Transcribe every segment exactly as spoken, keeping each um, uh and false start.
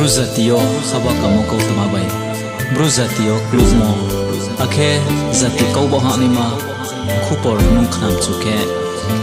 Bru jati yo haba kamo kautma bai Bru jati yo klukmo, akhe jati kau baoh hahnaima khupor nung khnamchu khe,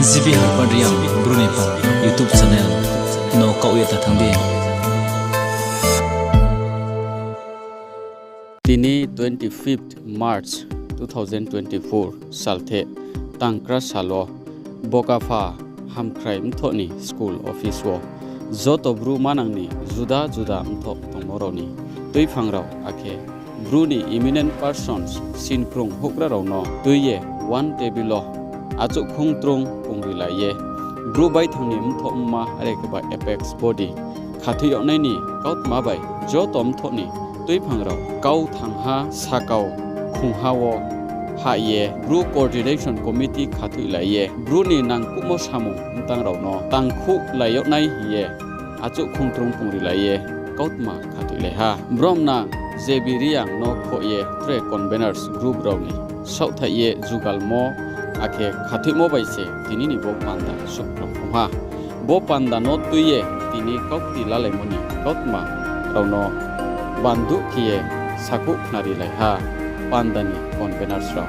G B Harpad Reang Bru ni pha YouTube channel no kaoh ye ta thanng di. Tini twenty-fifth March two thousand twenty-four salthe tangkra sal wo Bokapha Hamkhrai mthoh ni school office wo joto Bru manang ni juda juda mthoh tongmo rao ni tuiphang rao akhe Bru ni eminent persons sinkrung houhgra rao no tui ye one table wo achouhkhong trong pungrilai ye Bru baithang ni mthoh mma are khe ba apex body khathoih yag nai ni kautma bai joto mthoh ni tuiphang rao kau thangha sakau khongha wo hah ye Bru coordination committee khathoihlai ye Bru ni nangkuhmo samung mtang rao no tangkhuhlai yag nai hing ye achouhkhong trong pungrilai ye kautma khathoihlai ha. Bromnang J B Reang no khoh ye tre conveners group rao ni saohthaih ye jugalmo akhe khathoihmo bai se tini ni bo panda suhkhrang ong ha. Bo panda no tui ye tini kaukti lalaimo ni kautma rao no banduh khe ye sakhouh khnarilai ha panda ni conveners rao.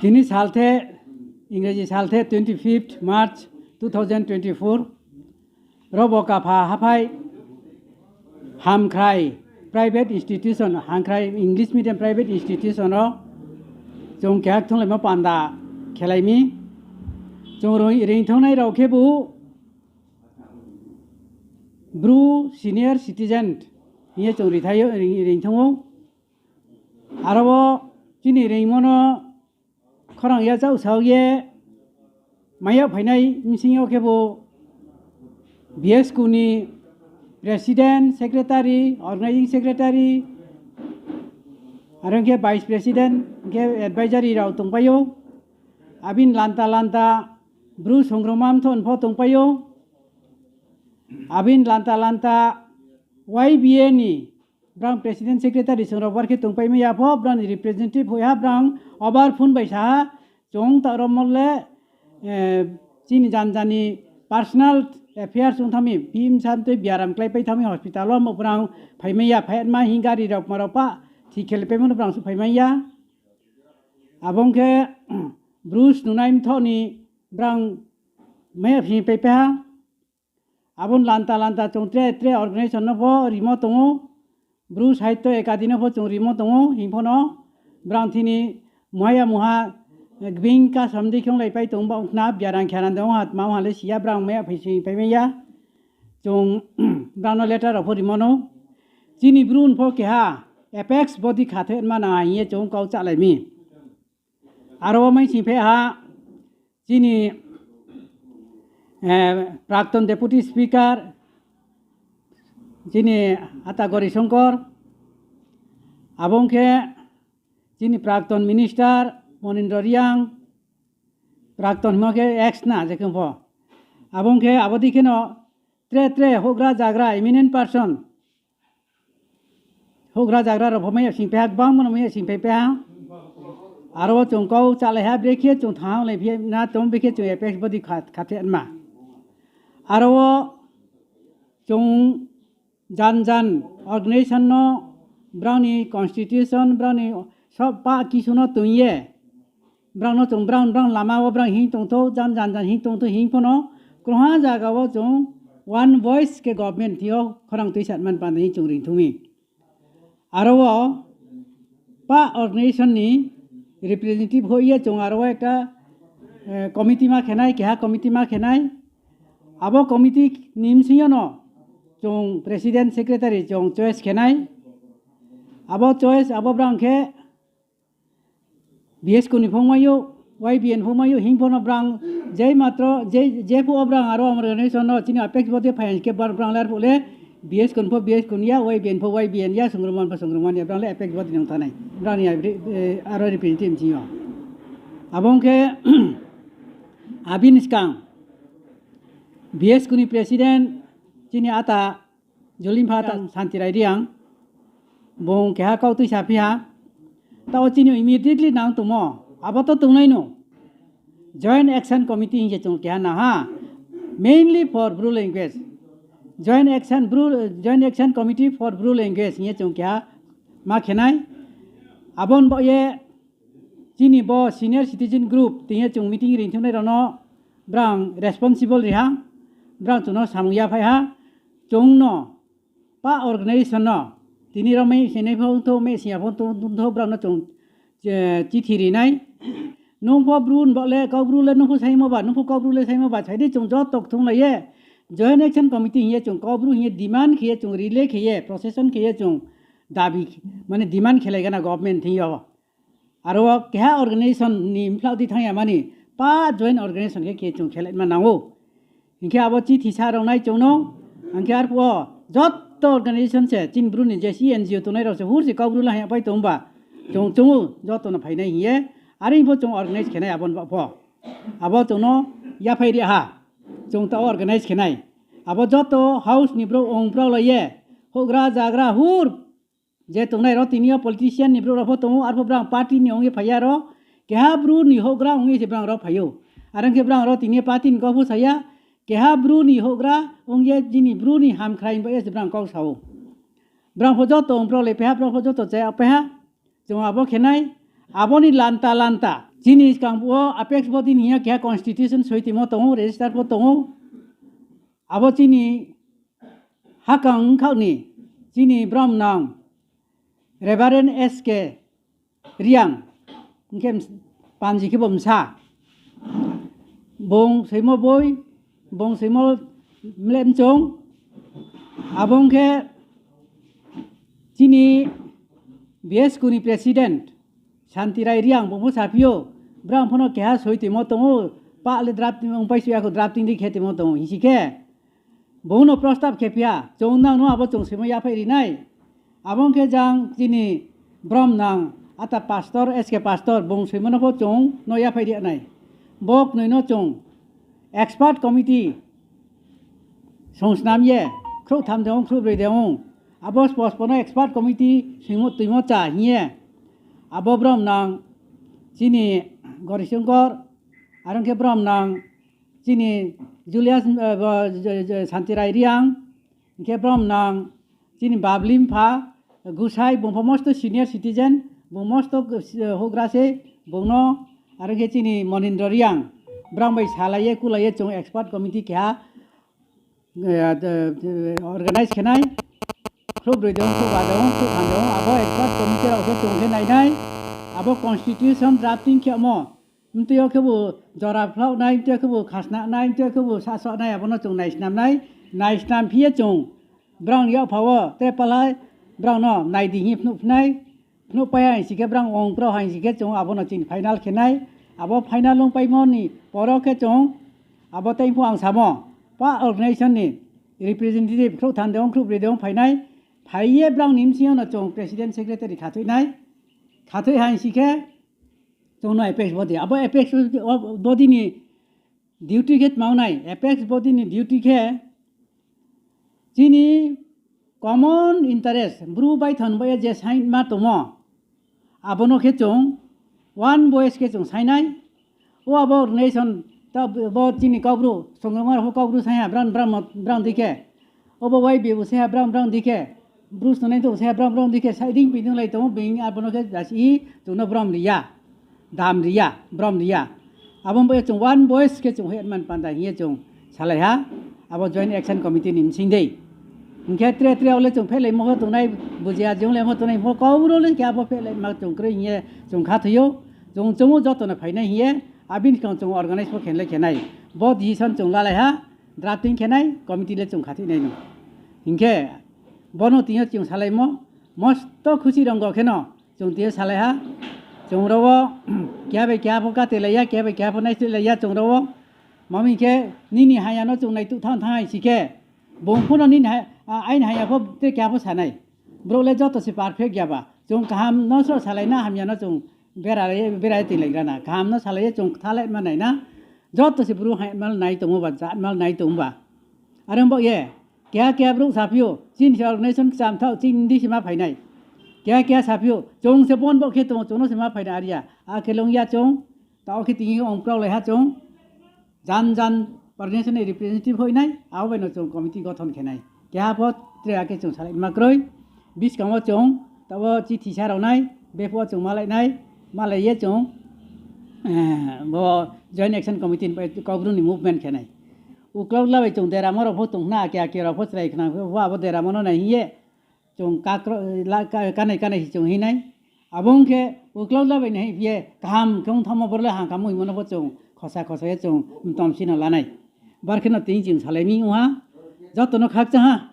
Tini salthe, Ingreji salthe twenty-fifth March two thousand twenty-four, ro Bokapha haphai Hamkhrai private institution, Hamkhrai English medium private institution wo chung keha kthunglaimo panda khelai mi. Chung roi-, reingthangnai rao khebu Bru senior citizen hing ye chung rithai yo, reing-, reingthang ou. Aro wo chini reingmo no khorang yachaoh sao ye mai yag phainai bsing yo khebu B S K ni president, secretary, organising secretary, aro khe vice president, khe advisory rao tongpai ou. Abini lanta lanta Bru songrongma mthoh ni pho tongpai ou. Abini lanta lanta Y B A ni brang president secretary songrong bar khe tongpai mai ya pho, brang ni representative hoih ha, brang obar phone bai sa ha, chung ta ro mo le, chini jan jan ni personal affairs ong thanng mi, bimsa tui biaram kláipai thanng mi hospital wo, mo brang phai mai ya, phaima hing gari rao ma rao pah thik khe le paimo no brang suh phai mai ya. Abo ong khe Bru snungnai mthoh ni brang mai ya phi paipai ha. Abo ni lanta lanta chung tre tre organisation no pho rimo tong ou, Bru Sahitya Academy no pho chung rimo tong ou, hing pho no brang thini muha ya muha, gbing kasam dei khe onglaipai tong ba ong khna, biaram kheran de ong ha, tma ong ha le si ya, brang mai ya phi si pai mai ya. Chung brang no letter rao pho rimo no. Chini Bru ni pho keha apex body khathoi ma nang hing ye chung kau chálai mi. Aro wo mai sing phe ha, chini, eh, Prakton Deputy Speaker, chini ata Gori Shankar, abo ong khe chini Prakton Minister Monindra Reang, Prakton hingmo khe ex na je khe pho. Abo ong khe abo dei khe no tre tre houhgra jagra eminent person, houhgra jagra rao pho mai ya sing pai ha, gbangma no mai ya sing pai pai ha. Aro wo chung kau chálai ha, brekhe chung thanng lai phi na tong, brekhe chung apex body kha-, khathoi ma. Aro wo chung jan jan organisation no brang ni constitution, brang ni sob pah kisu no toing ye, brang no chung brang, brang lama wo brang hing tongthou, jan jan jan hing tongthou, hing pho no krungha zaga wo chung one voice khe government thing yo khorang tuisa man panda hing chung reingthung mi. Aro wo pah organisation ni representative hoih ye chung aro wo ekta, eh, committee ma khe nai, keha committee ma khe nai. Abo committee ni bsing yo no chung president, secretary chung choice khe nai. Abo choice, abo brang khe B S K ni pho mai ou, Y B N pho mai ou, hing pho no brang jai matro, je, je phuh wo brang aro organisation no chini apex body phai khe bar brang lar phuh le, B S K ni pho B S K ni ya, Y B N pho Y B N ya, songrongma pho songrongma ni ya, brang le apex body nang thanai. Brang ni ya, eh, aro representative bsing yo. Abo ong khe, abini skang, B S K ni president, chini ata, Julimpha tang Santi Rai Reang, bung keha kau tuisa phi ha. Taoh chini immediately nang tongmo, abo to tongnai no. Joint Action Committee hing se chung keha nang ha. Mainly for Bru language. Joint Action Committee for Bru Language hing ye chung keha ma khe nai. Abo ni baoh ye chini bo senior citizen group tini ye chung meeting ri thungnai rao no brang responsible ri ha, brang chung no samung yaphai ha, chung no pa organization no, tini rao meh sinai pho ongthou, meh siya pho ongthou, brao no chung chithi ri nai. Nung pho Bru ni baoh le, Kaubru le nung pho saimo ba, nung pho Kaubru le saimo ba, sai di chung joto kthunglai ye, Joint Action Committee hing ye chung Kaubru hing ye demand khe ye chung relay khe ye, procession khe ye chung dabi, mane demand khelai gana government thing yo. Aro keha organization ni mphlau di thanng ya mani, pa joint organization khe khe chung khelai ma nang ou. Hing khe abo chithi sa rao nai chung no, hing khe arphuh wo joto organization se, chini Bru ni je NGO tongnai rao se, hur se Kaubru la hing ya pai tong ba, chung chung ou joto no phainai hing ye, are pho chung organize khe nai abo ni baoh pho. Abo chung no yaphai ri ha, chung taoh organize khe nai. Abo joto house ni brouh ong brao lai ye, houhgra zagra hur je tongnai rao tini yo politician ni brouh rao pho tong ou, arphuh brang party ni ong ye phai ya ro, keha Bru ni houhgra ong ye se brang rao phai ou. Are ong khe brang rao tini yo party ni kau pho sa ya, keha Bru ni houhgra ong ye chini Bru ni hamkhrai ni baoh ye se brang kau sa ou. Brang pho joto ong brao le pai ha, brang pho joto chaya pai ha. Chung abo khe nai, abo ni lanta lanta chini skang wo apex body ni hing ye keha constitution soi tongmo tong ou, register pho tong ou. Abo chini hakang ongkhaoh ni chini bromnang Reverend S K Reang, hing khe panji khe bo bsa. Bung soimo boi, bung soimo mleh mchong, abo ong khe chini BSCO ni president Santi Rai Reang bung pho saphi ou, brang pho no keha soi tongmo tong ou, pah le drafting ongpai soi ya kho, drafting di khe tongmo tong ou hingsi khe, bung no prostab khe phi ha, chung nang no abo chung soimo yaphai ri nai. Abo ong khe jang chini bromnang ata pastor, S K pastor, bung soimo no pho chung no yaphai ri nai. Bo knoi no chung expert committee songsnam ye, khrouhtham de ong, khrouhbroi de ong, abo spospo no expert committee soimo toimo cha hing ye, abo bromnang chini Gorisongkor, are ong khe bromnang chini Julius, Santi Rai Reang, hing khe bromnang chini Babli Mpha Gusai, bung pho mosto senior citizen, bung mosto houhgra se, bung no, are ong khe chini Monindro Reang, brang bai salai ye kulai ye chung expert committee keha organize khe nai. Khrouhbroi de ong, khrouhba de ong, khrouhtham de ong, abo expert committee rao khe chung khe nai nai, abo constitution drafting khe mo, mtui yo khebu jora phlauh nai, mtui yo khebu khasna nai, mtui yo khebu sahsoh nai, abo no chung naisnam nai. Naisnam phi ye chung brang ni yakpha wo tre pala brang no nai di hing ye phnuh phi nai. Phnuh pai ha hingsi khe brang ong brao ha hingsi khe chung abo no chini final khe nai. Abo final ongpaimo ni poro khe chung abo tei pho ang samo, pa organization ni representative khrouhtham de ong, khrouhbroi de ong phai nai. Phai ye brang ni bsing yo no chung president secretary khathoi nai. Khathoi ha hingsi khe chung no apex body, abo apex body ni duty khe tma ong nai, apex body ni duty khe chini common interest, Bru baithang bai ye je saingma tongmo, abo no khe chung one voice khe chung saing nai. O abo organization, ta bo chini Kaubru, songrongma rao pho Kaubru saing ha, brang, brang, brang di khe. Obo Y B bo saing ha, brang, brang di khe. Bru snunai to saing ha, brang, brang di khe. Saiding piding lai tong ou, being abo no khe jasi chung no brom ri ya, dam ri ya, brom ri ya. Abo bai ye chung one voice khe chung hoih man panda hing ye chung salai ha, abo Joint Action Committee ni bsing dei. Hing khe tre tre wo le chung phehlaimo pho tongnai, bujiya jong le pho tongnai, pho Kaubru le khe abo phehlaima chung kroi hing ye chung khathoi ou, chung chung ou joto no phainai hing ye, abini skang chung organize pho khe le khe nai. Bo decision chung lalai ha, drafting khe nai, committee le chung khathoi nai no. Hing khe, bo no tini yo chung salaimo, mosto khusi rong go khe no, chung tini yo salai ha, chung rao wo, keha bai keha pho katelai ya, keha bai keha pho naislelai ya chung rao wo. Mami khe, nini haya no chung naituh thanng thanng hai si khe, bung pho no nini ha-, a-, aini haya pho tre keha pho sa nai. Brouh le joto se perfect ya ba. Chung kaham no sroh salai na, hamya no chung bera ye, bera ye tinglai gra na. Kaham no salai ye chung kthalai ma nai na. Joto se Bru haimal nai tong ou ba, jatmal nai tong ou ba. Are ong baoh ye, keha keha brouh saphi ou, chini se organization kcham thaoh, chini di se ma phai nai. Keha keha saphi ou, chung se bon baoh khe tong ou, chung no se ma phai nai are ya. Akhe long ya chung, taoh khe tini ong kraolai ha chung. Jan jan coordination ni representative hoih nai, abo bai no chung committee gothon khe nai. Keha pho tre akhe chung salai ma kroi. Buskang wo chung, taoh wo chithi sa rao nai, bephuh wo chung malai nai, malai ye chung, eh, bo Joint Action Committee ni bai Kaubru ni movement khe nai. Uklau la bai chung deramo rao pho tong khna, ake ake rao pho chrai khna, pho abo deramo no nai hing ye, chung kakro-, la-, ka-, kanai kanai se chung hing nai. Abo ong khe uklau la bai nai hing ye kaham khe ong thanngmo boro le hangkha muhimo no pho chung khosa khosa ye chung mtom si no la nai. Bar khe no tini chung salai mi ong ha, joto no khakchang ha.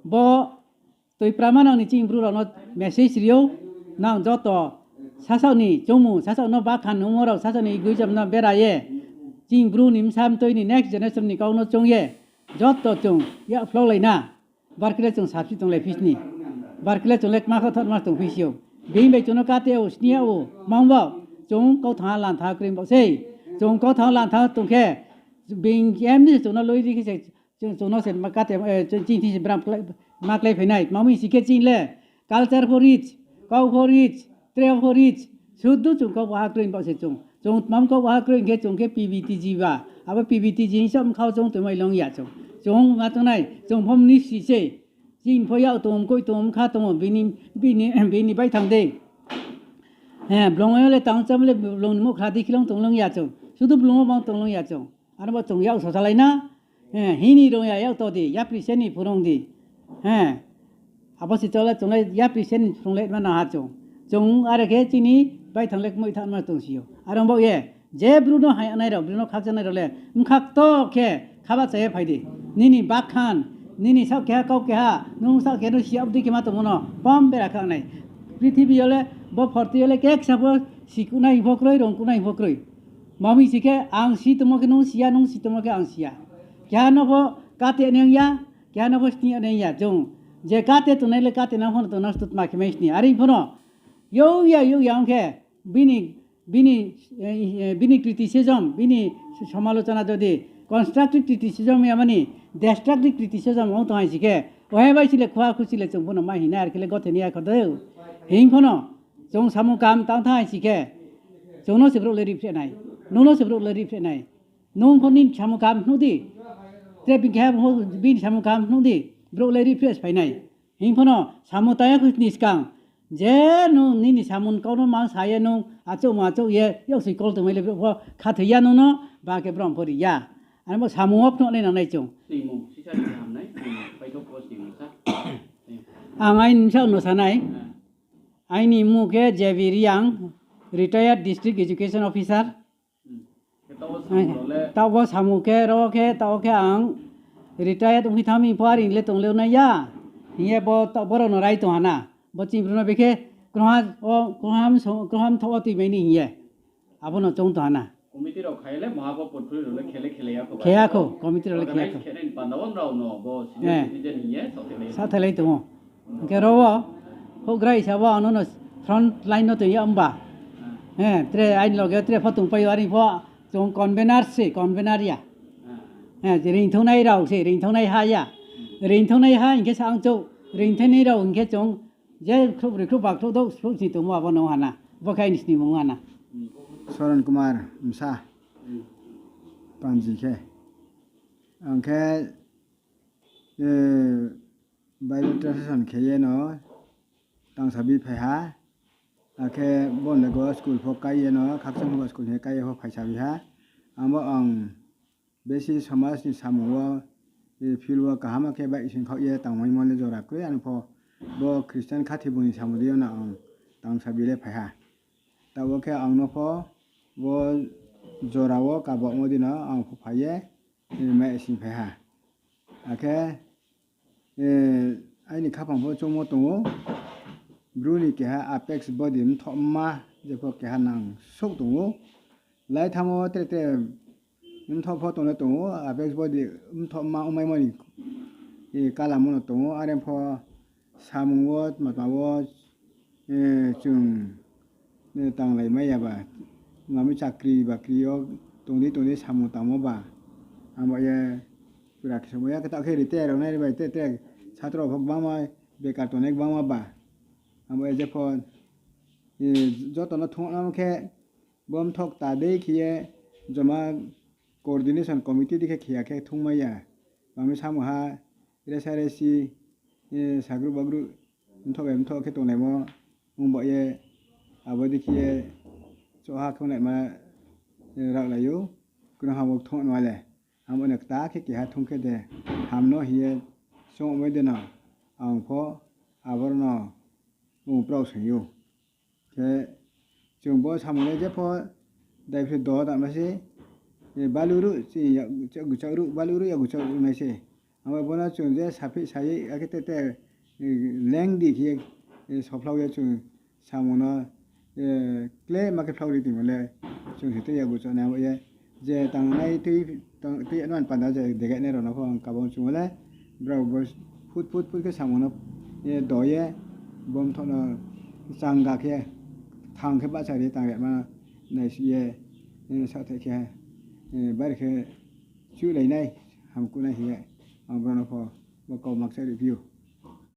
Bo Toiprama nang ni chini Bru rao no message ri ou, nang joto sasaoh ni choungmung, sasaoh no bakhan nungmo rao, sasaoh ni egoism no bera ye, chini Bru ni bsa mtoi ni next generation ni kau no choung ye, joto chung yak phlolai na. Bar khe le chung sapsi tonglai phi sni. Bar khe le chung le kma kha thotma tong phi si ou. Being bai chung no kate ou, sni yag ou, mang ba, chung kau thanng ha lang thanng ha kroi baoh sei. Chung kau thanng ha lang thanng ha tong khe, being emni se chung no loi ri khe se, chung, chung no se ma kate, eh, chung chini thi se bram klai, ma klái phai nai. Tma mi si khe chini le culture pho rich, kau pho rich, tre pho rich, sudu chung kau baha kroi baoh se chung. Chung tma kau baha kroi hing khe chung khe P V T G ba. Abo P V T G hing sa mkhau chung tongmai long ya chung. Chung ma chung nai, chung pho mni si sei. Chini pho yak tong, mkoih tong, mkha tong, bini, bini, bini baithang dei. He, blong yo le tang cham le blong ni muhkhra di khilong tong long ya chung. Sudu blong wo bang tong long ya chung. Aro bo chung yak sosalai na. He, hini rong ya yak to di, yapri se ni phurung di. He, abo se chole chung le yapri se ni phurung le ma nang ha chung. Chung are khe chini baithang le kmoih thanngma tong si ou. Aro baoh ye, je Bru no haya nai rao, Bru no khakchang nai rao le, mkha kto khe kha bahcha ye phai di. Nini bakhan, nini saoh keha kau keha, nung saoh keha no si ya, abo dei khe ma tongmo no pom bera kha nai. Prithibi yo le, bo phorti yo le keksa pho si kuhnai pho kroi, rong kuhnai pho kroi. Tma mi si khe ang si tongmo khe nung si ya, nung si tongmo khe ang si ya. Keha no pho kate nang ya, keha no pho sni nang ya. Chung je kate tongnai le kate nang pho no tongnang stu tma khe mai sni. Are pho no, youh ya, youh ya ong khe, bini, bini, eh, eh, bini criticism, bini somalochona jodi constructive criticism ya mani, destructive criticism ong tong hai si khe, ohe bai si le khuha khusi le chung pho no mai hing nai, are khe le gothe ni ya kho dou. Hing pho no, chung samung kaham tang thanng hai si khe, chung no se brouh le riphreh nai, nung no se brouh le riphreh nai. Nung pho nini samung kaham phnuh di, tre bini keha pho bini samung kaham phnuh di, brouh le riphreh se phai nai. Hing pho no samung tang ya kho ni skang, je nung nini samung kau no mang sa ye nung achouhmo achouh ye, yaksi kol tongmai le brouh pho khathoi ya nung no, ba khe brom pho ri ya. Aro bo samung wo phnuh nai nang nai chung. Ang aini bsaoh no sa nai. Aini mmung khe J B Reang, retired district education officer. Taoh wo samung khe, ro khe, taoh wo khe ang retired ongphi thanng mi pho are le tong le nai ya. Hing ye bo taoh boro no rai tong ha na. Bo chini Bru no bekhe krungha, o, krungha mthoh wo tuimai ni hing ye. Abo no choung tong ha na. Khe ya kho, committee rao le khe ya kho. Sathailai tong ou. Hing khe ro wo, houhgra hisa wo ano no front line no tong ya mba. Tre aini loge tre pho tongpai ou, are pho chung convener se, convener ya. Reingthaonai rao se, reingthaonaiha ya. Reingthaonaiha hing khe sa ang chouh, reingthaonai rao hing khe chung je khrouhbroi khrouhba khrouhdouh khrouhsni tongmo abo no ha na. Bo khe aini snimung ha na. Soron Kumar bsa. Panji khe. Ang khe, eh, Bible translation khe ye no tangsabi phai ha. Akhe bo ni loge wo school pho kái ye no, khakchang pho school hing ye kái ye pho phaisa bi ha. Abo ang besi somaj ni samung wo, field wo kaham khe baihsing khaoh ye tangmaimo le jora kroi, ano pho bo Christian khathibung ni samung dei yo no ang tangsabi le phai ha. Taoh wo khe ang no pho bo jora wo kabaohmo dei no ang pho phai ye, mai sing phai ha. Akhe, aini khaphang pho choungmo tong ou, Bru ni keha apex body mthohma, jepho keha nang souh tong ou, lai thanngmo tre tre mthoh pho tong le tong ou, apex body mthohma ongmaimo ni, kalamo no tong ou, are pho samung wo, tma tma wo, chung, tanglaimai ya ba, mami chakri bakri yo tong di tong di samung tangmo ba, abo ye pura khe somo ya khe taoh khe retire rao nai bai tre tre satro rao pho gbangma, bekar tongnai gbangma ba, abo ye jepho, joto no thungnamo khe, bo mthoh kta dei khe ye joma coordination committee dei khe khe ya khe thungmai ya. Bami samung ha resa resi, sagruh bagruh, mthoh bai mthoh khe tongnaimo ong baoh ye, abo dei khe ye choha khe ongnaima raglai ou, kno ha bo thung nai le. Abo no kta khe keha thung khe de ham no hing ye choungmai de no, ang pho aboro no ong prao sing ou. Khe chung bo samung le jepho daiphroi do tangma se, baluruh, yaguchaoh ruh, baluruh yaguchaoh ruh nai se. Abo bo no chung je saphi sa ye akhe te te lengdi khe ye, sophlao ye chung samung no kle ma khe phlao ri tongmo le, chung se te yaguchaoh nai abo ye. Je tangnai tui, tui no panda je dege nai rao no pho ang kabang chung le, brao bo phut phut phut khe samung no do ye, bo mthoh no changga khe, thang khe bahcha ri ye tang rema naisih ye, saohthaih khe, bari khe chuhlai nai, hamkuh nai hing ye, ang brao no pho bo kau makcha ri phi ou.